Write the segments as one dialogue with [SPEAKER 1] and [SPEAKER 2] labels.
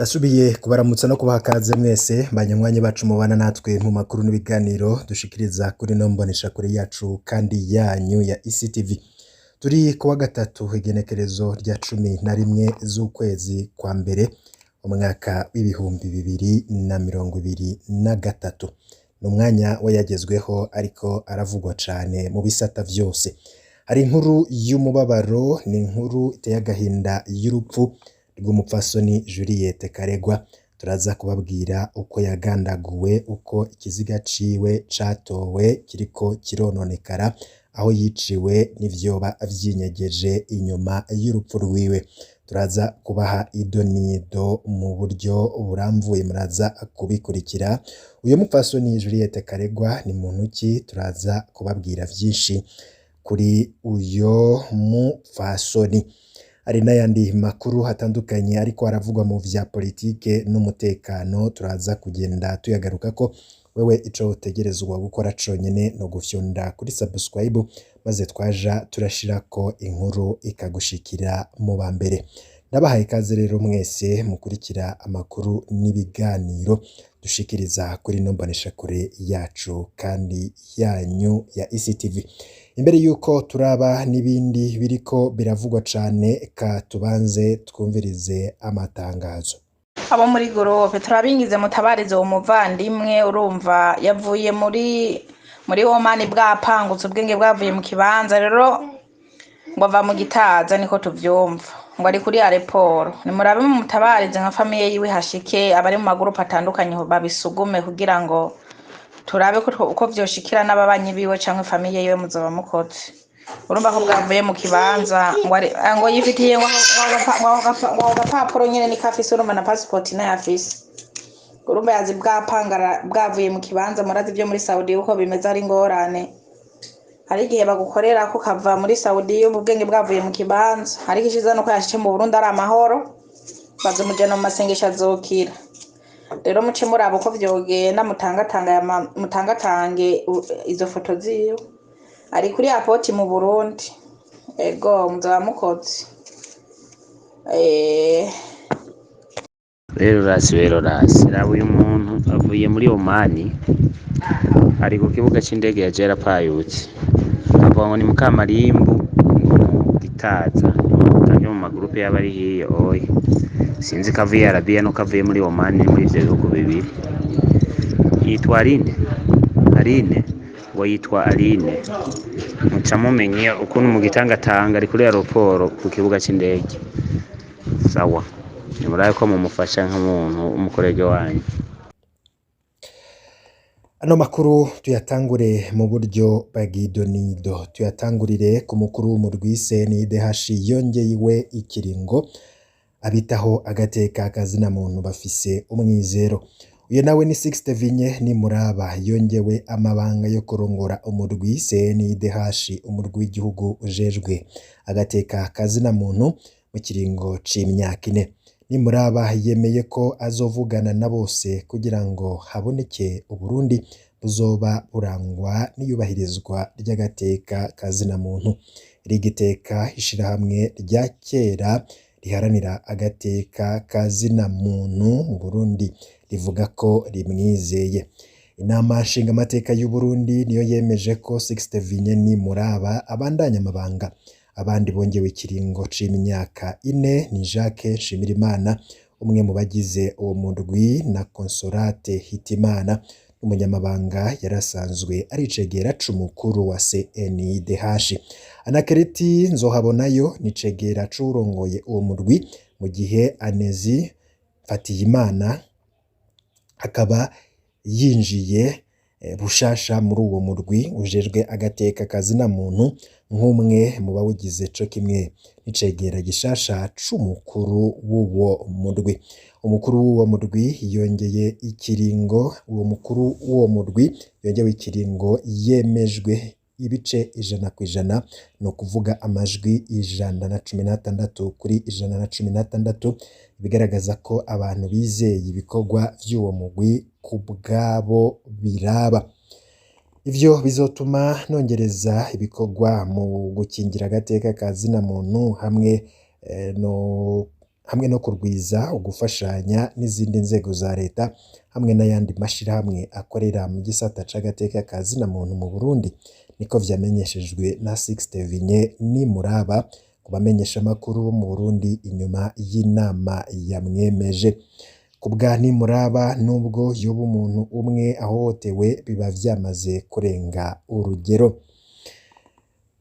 [SPEAKER 1] Ndasubiye kubaramutsa no kubaha kaze mwese banywanyi bacu mubana natwe mu makuru n'ibiganiro dushikiriza kuri no mboneshakure yacu kandi yanyu ya ECTV. Turi kuwa gatatu, igenekerezo rya 11 z'ukwezi kwa mbere, umwaka w'2023. Ni umwanya wayagezweho ariko aravugwa cane mu bisata vyose. Hari inkuru y'umubabaro, ni inkuru iteye agahinda y'urupfu rw'umupfasoni Juliette Karegwa. Turaza kubabwira uko yagandaguwe, uko ikiziga ciwe catowe kiriko kirononekara, aho yiciwe n'ivyoba vyinyegeje inyuma y'urupfu rwiwe. Turaza kubaha idonido mu buryo buramvuye, muraza kubikurikira. Uyo mupfasoni Juliette Karegwa ni muntu ki? Turaza kubabwira vyinshi kuri uyo mupfasoni. Hari n'ayandi makuru atandukanye ariko aravugwa mu vya politike n'umutekano, turaza kugenda tuyagarukako. Wewe ico utegerezwa gukora conyene no gufyonda kuri subscribe, maze twaja turashirako inkuru ikagushikira mu ba mbere. Ndabahaye ikaze rero mwese mukurikira amakuru n'ibiganiro dushikiriza kuri ino mboneshakure yacu kandi yanyu ya ECTV. Imbere yuko turaba n'ibindi biriko biravugwa cane, ka tubanze twumvirize amatangazo.
[SPEAKER 2] Abo muri groupe, turabingize mutabarize uwo muvandimwe. Urumva yavuye muri Omani bwapangutse, ubwenge bwavuye mu kibanza. Rero ngo ava mu Gitaza, niko tuvyumva, ngo ari kuri aéroport. Nimurabe mutabarize nka famille yiwe, hashike abari mu magurupe atandukanye babisugume kugira ngo turabe ko uko vyoshikira n'ababanyi biwe canke famille yiwe. Muzoba mukoze. Urumva ko bwavuye mu kibanza, ngo ngo yifitiye ngo ako gapapuro nyene niko afise. Urumva na passport nayo afise. Urumva yazi bwapangara, bwavuye mu kibanza. Murazi ibyo muri Saudi uko bimeze, ari ingorane. Hari igihe bagukorera ko kava muri Saudi ubwenge bwavuye mu kibanza, ariko ishiza nuko yashitse mu Burundi ari amahoro. Bazomujana mu masengesho, azokira. Rero muce muraba uko vyogenda, mutangatange izo foto ziwe. Ari kuri airport mu Burundi. Ego, muzoba mukoze.
[SPEAKER 3] Rero rasi raba uyu muntu avuye muri Omani, ari ku kibuga c'indege ya yarapayutse, avuga ngo ni Mukamarimbu, ngo mu Gitaza. Nimutange mu magurupe y'abari hiyo oye. Sinzi ko avuye Arabiya nuko avuye muri Omani, muri ivyo bihugu bibiri. Yitwa Aline, Aline, ngo yitwa Aline. Muca mumenye ukuntu mugitangatanga. Ari kuri aéroport, ku kibuga c'indege. Sawa, nimurabe ko mumufasha nk'umuntu w'umukorege wanyu.
[SPEAKER 1] Ano makuru tuyatangure mu buryo bw'idonido, tuyatangurire ku mukuru w'umurwi CNIDH yongeye ikiringo. Abitaho agateka kazina muntu bafise umwizero. Uyo nawe ni Sixte Vinye Nimuraba, yongewe amabanga yo kurongora umurwi CNIDH, umurwi w'igihugu ujejwe agateka kazina muntu, mu kiringo c'imyaka 4. Nimuraba yemeye ko azovugana na bose kugira ngo haboneke Uburundi buzoba burangwa n'iyubahirizwa ry'agateka kazina muntu. Rigiteka, ishirahamwe rya kera riharanira agateka kazina muntu mu Burundi, rivuga ko rimwizeye. Inama nshingamateka y'u Burundi niyo yemeje ko Sixte Vinye Nimuraba abandanya amabanga. Abandi bongewe ikiringo c'imyaka 4 ni Jacques Nshimirimana, umwe mu bagize uwo murwi, na Consolate Hitimana, umunyamabanga yarasanzwe ari icegera c'umukuru wa CNIDH. Anakereti Nzohabonayo ni icegera c'uwurongoye uwo murwi, mu gihe Anezi Mfatiyimana akaba yinjiye bushasha muri uwo murwi ujejwe agateka kazina muntu nk'umwe mu bawugize, co kimwe n'icegera gishasha c'umukuru w'uwo murwi. Umukuru w'uwo murwi yongeye ikiringo, uwo mukuru w'uwo murwi yongewe ikiringo yemejwe ibice 100%, ni ukuvuga amajwi 116 kuri 116, bigaragaza ko abantu bizeye ibikorwa vy'uwo mugwi ku bwabo biraba. Ivyo bizotuma nongereza ibikorwa mu gukingira agateka ka zina muntu hamwe no hamwe no kurwiza ugufashanya n'izindi nzego za leta hamwe n'ayandi mashirahamwe akorera mu gisata c'agateka ka zina muntu mu Burundi, niko vyamenyeshejwe na Sixte Vinye Nimuraba ku bamenyeshamakuru bo mu Burundi inyuma y'inama yamwemeje. Ku bwa Nimuraba, nubwo yoba umuntu umwe ahohotewe biba vyamaze kurenga urugero.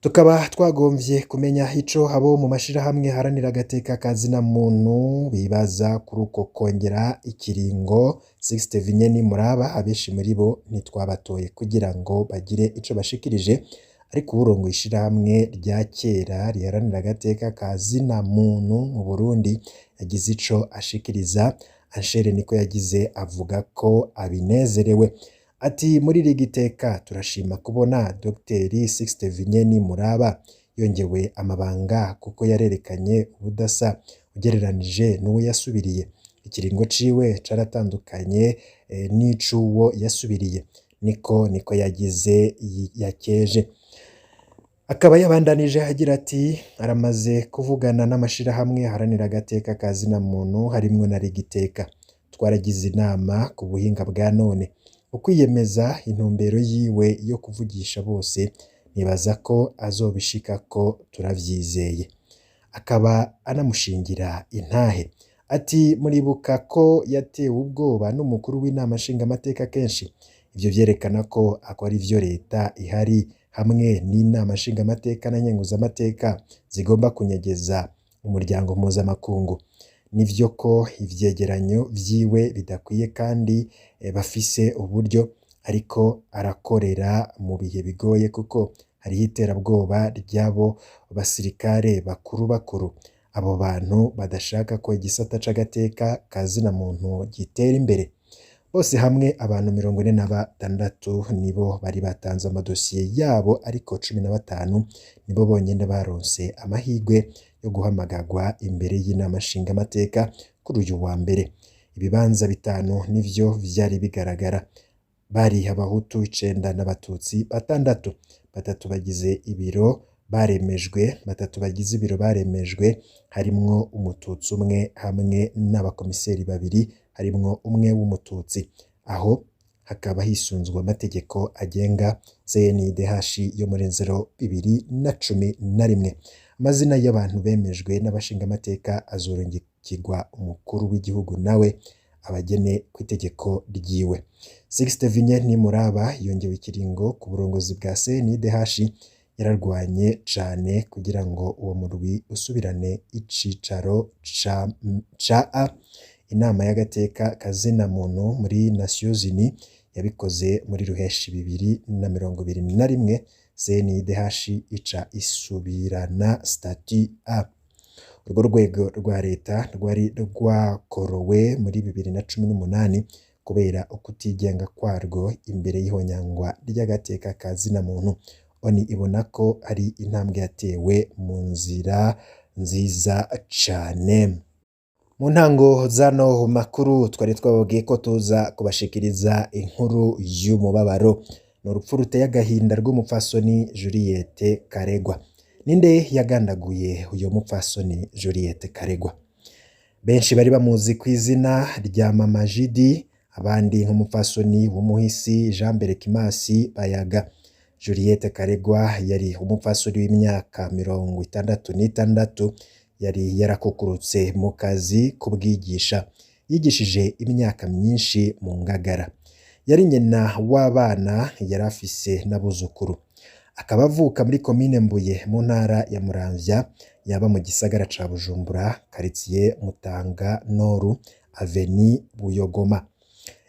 [SPEAKER 1] Tukaba twagomvye kumenya ico abo mu mashirahamwe haranira agateka ka zina muntu bibaza kuri uko kongera ikiringo Sixte Vinye Nimuraba. Abenshi muri bo ntitwabatoye kugira ngo bagire ico bashikirije, ariko uwurongoye ishirahamwe rya kera riharanira agateka ka zina muntu mu Burundi yagize ico ashikiriza. Anshere niko yagize avuga ko abinezerewe. Ati muri iri giteka turashima kubona Dr Sixte Vinye Nimuraba yongewe amabanga kuko yarerekanye ubudasa ugereranije n'uwo yasubiriye. Ikiringo ciwe caratandukanye n'icuwo yasubiriye, niko yagize yakeje. Akaba yabandanije agira ati aramaze kuvugana n'amashirahamwe aharanira agateka ka zina muntu harimwo na Rigiteka. Twaragize inama ku buhinga bwa none. Ukwiyemeza intumbero yiwe yo kuvugisha bose nibaza ko azobishikako turavyizeye. Akaba anamushingira intahe. Ati muribuka ko yatewe ubwoba n'umukuru w'inama nshingamateka kenshi. Ivyo vyerekana ko akora ivyo leta ihari hamwe n'inama nshingamateka na nkenguzamateka zigomba kunyegeza umuryango mpuzamakungu. Nivyo ko ivyegeranyo vyiwe bidakwiye kandi bafise uburyo, ariko arakorera mu bihe bigoye kuko hariho iterabwoba ry'abo basirikare bakuru bakuru. Abo bantu badashaka ko igisata c'agateka ka zina muntu gitera imbere. Bose hamwe abantu 46 nibo bari batanze amadosiye yabo, ariko 15 nibo bonyene baronse amahirwe yo guhamagarwa imbere y'inama nshingamateka kuri uyu wa mbere. Ibibanza 5 nivyo vyari bigaragara. Bari abahutu 9 n'abatutsi 6. 3 bagize ibiro baremejwe, 3 bagize ibiro baremejwe, harimwo umututsi umwe hamwe n'abakomiseri 2, harimwo umwe w'umututsi. Aho hakaba hisunzwe amategeko agenga CNIDH yo muri nzero 2011. Amazina y'abantu bemejwe n'abashingamateka azorungikirwa umukuru w'igihugu nawe abagene kw'itegeko ryiwe. Sixte Vinye Nimuraba yongewe ikiringo ku burongozi bwa CNIDH yararwanye cane kugira ngo uwo murwi usubirane icicaro ca A. Inama y'agateka kazina muntu muri Nations Unies yabikoze muri ruheshi 2021. CNIDH ica isubirana statut A. Urwo rwego rwa leta rwari rwakorowe muri 2018 kubera ukutigenga kwarwo imbere y'ihonyangwa ry'agateka ka zina muntu. ONU ibona ko ari intambwe yatewe mu nzira nziza cane. Mu ntango zano makuru twari twababwiye ko tuza kubashikiriza inkuru y'umubabaro. Ni urupfu ruteye agahinda rw'umupfasoni Juliette Karegwa. Ninde yagandaguye uyo mupfasoni Juliette Karegwa? Benshi bari bamuzi ku izina rya Mama Jidi, abandi nk'umupfasoni w'umuhisi Jean Berekimasi Bayaga. Juliette Karegwa yari umupfasoni w'imyaka 66, yari yarakukurutse mu kazi k'ubwigisha. Yigishije imyaka myinshi mu Ngagara. Yari nyina w'abana, yari afise n'abuzukuru. Akaba avuka muri komine Mbuye mu ntara ya Muramvya, yaba mu gisagara ca Bujumbura, quartier Mutanga Noru, Avenue Buyogoma.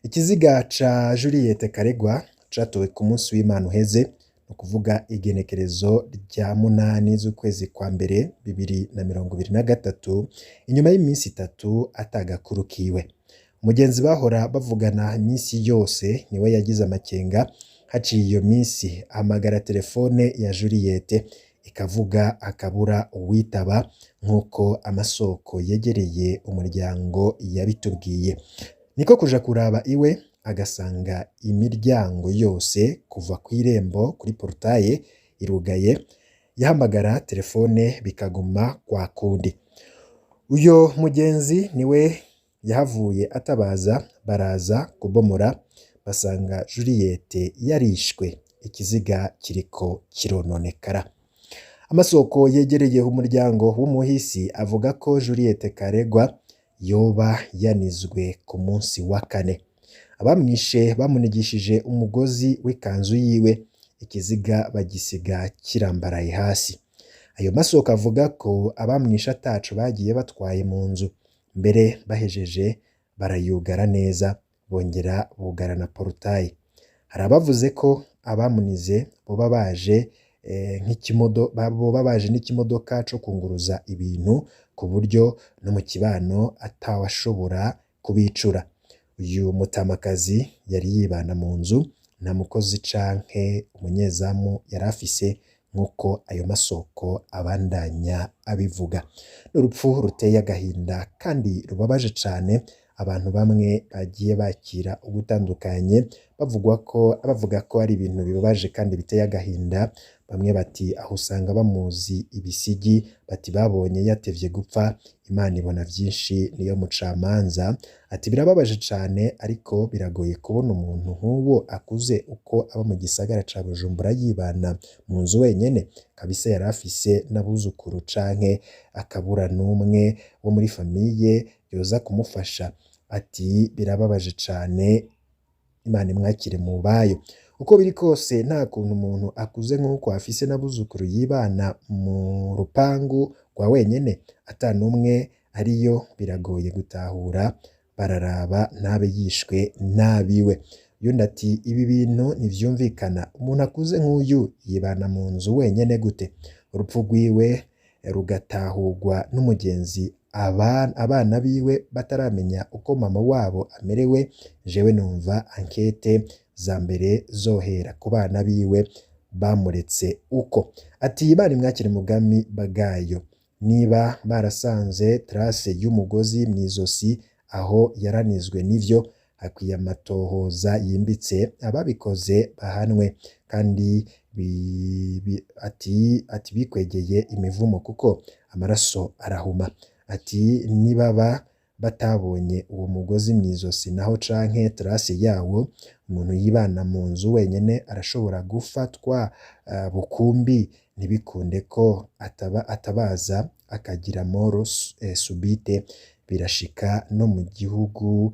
[SPEAKER 1] Ikiziga ca Juliette Karegwa catowe ku munsi w'Imana uheze, ni ukuvuga igenekerezo rya 8 z'ukwezi kwa mbere 2023, inyuma y'iminsi 3 atagakuru kiwe. Umugenzi bahora bavugana iminsi yose niwe yagize amakenga. Haciye iyo minsi ahamagara telefone ya Juliette ikavuga akabura uwitaba, nk'uko amasoko yegereye umuryango yabitubwiye. Niko kuja kuraba iwe agasanga imiryango yose kuva kw'irembo kuri portaye irugaye, yahamagara telefone bikaguma kwa kundi. Uyo mugenzi niwe yahavuye atabaza, baraza kubomora basanga Juliette yarishwe, ikiziga kiriko kirononekara. Amasoko yegereye umuryango w'umuhisi avuga ko Juliette Karegwa yoba yanizwe ku munsi wa kane. Abamwishe bamunigishije umugozi w'ikanzu yiwe, ikiziga bagisiga kirambaraye hasi. Ayo masoko avuga ko abamwishe ataco bagiye batwaye mu nzu, mbere bahejeje barayugara neza, bongera bugara na porutaye. Hari abavuze ko abamunize boba baje boba baje n'ikimodoka co kunguruza ibintu ku buryo no mu kibano atawashobora kubicura. Uyu mutamakazi yari yibana mu nzu, nta mukozi canke umunyezamu yari afise nk'uko ayo masoko abandanya abivuga. N'urupfu ruteye agahinda kandi rubabaje cane, abantu bamwe bagiye bakira ugutandukanye, bavuga ko ari ibintu bibabaje kandi biteye agahinda. Bamwe bati aho usanga bamuzi ibisigi, bati babonye yatevye gupfa, Imana ibona vyinshi niyo mucamanza. Ati birababaje cane ariko biragoye kubona umuntu nk'uwo akuze uko aba mu gisagara ca Bujumbura yibana mu nzu wenyene, kabisa yari afise n'abuzukuru canke akabura n'umwe wo muri famiye yoza kumufasha. Ati birababaje cane, Imana imwakire mu bayo. Uko biri kose nta kuntu umuntu akuze nk'uko afise n'abuzukuru yibana mu rupangu rwa wenyene ata n'umwe ariyo, biragoye gutahura, bararaba ntabe yishwe n'abiwe. Uyundi ati ibi bintu ntivyumvikana, umuntu akuze nk'uyu yibana mu nzu wenyene gute? Urupfu rwiwe rugatahurwa n'umugenzi, abana biwe bataramenya uko mama wabo amerewe. Jewe numva ankete za mbere zohera ku bana biwe bamuretse uko. Ati Imana imwakire mu bwami bwayo. Niba barasanze trace y'umugozi mw'izosi aho yaranizwe n'ivyo, hakwiye amatohoza yimbitse, ababikoze bahanwe kandi ati bikwegeye imivumo kuko amaraso arahuma. Ati nibaba batabonye uwo mugozi mw'izosi naho canke trace yawo, umuntu yibana mu nzu wenyene arashobora gufatwa bukumbi, ntibikunde ko atabaza akagira mort subite. Birashika no mu gihugu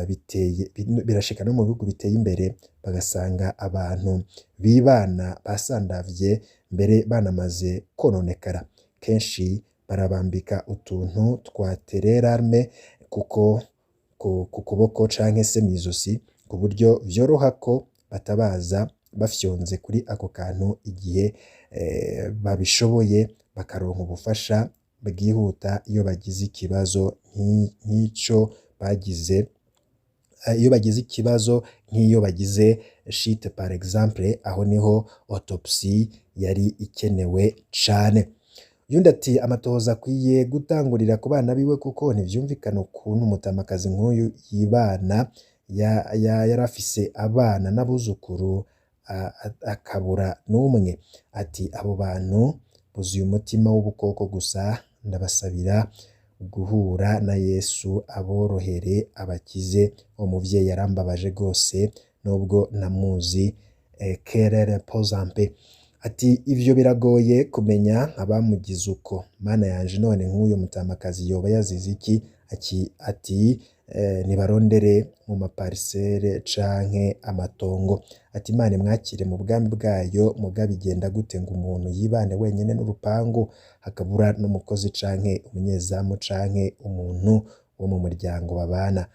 [SPEAKER 1] biteye, birashika no mu bihugu biteye imbere, bagasanga abantu bibana basandavye mbere banamaze kononekara. Kenshi barabambika utuntu twa tererarme kuko ku kuboko canke se mw'izosi, ku buryo vyoroha ko batabaza bafyonze kuri ako kantu igihe babishoboye, bakaronka ubufasha bwihuta iyo bagize ikibazo nk'ico bagize, iyo bagize ikibazo nk'iyo bagize chute par exemple, aho niho autopsie yari ikenewe cane. Uyundi ati amatohoza akwiye gutangurira ku bana biwe kuko ntivyumvikana ukuntu umutamakazi nk'uyu yibana yarafise abana n'abuzukuru akabura n'umwe. Ati abo bantu buzuye umutima w'ubukoko gusa, ndabasabira guhura na Yesu aborohere abakize. Uwo muvyeyi yarambabaje gose nubwo ntamuzi, qu'elle repose en paix. Ati ivyo biragoye kumenya abamugize uko, Mana yanje, none nk'uyo mutamakazi yoba yazize iki? Ati nibarondere mu maparisere canke amatongo. Ati Imana imwakire mu bwami bwayo, muga bigenda gute ngo umuntu yibane wenyene n'urupangu hakabura n'umukozi canke umunyezamu canke umuntu wo mu muryango babana?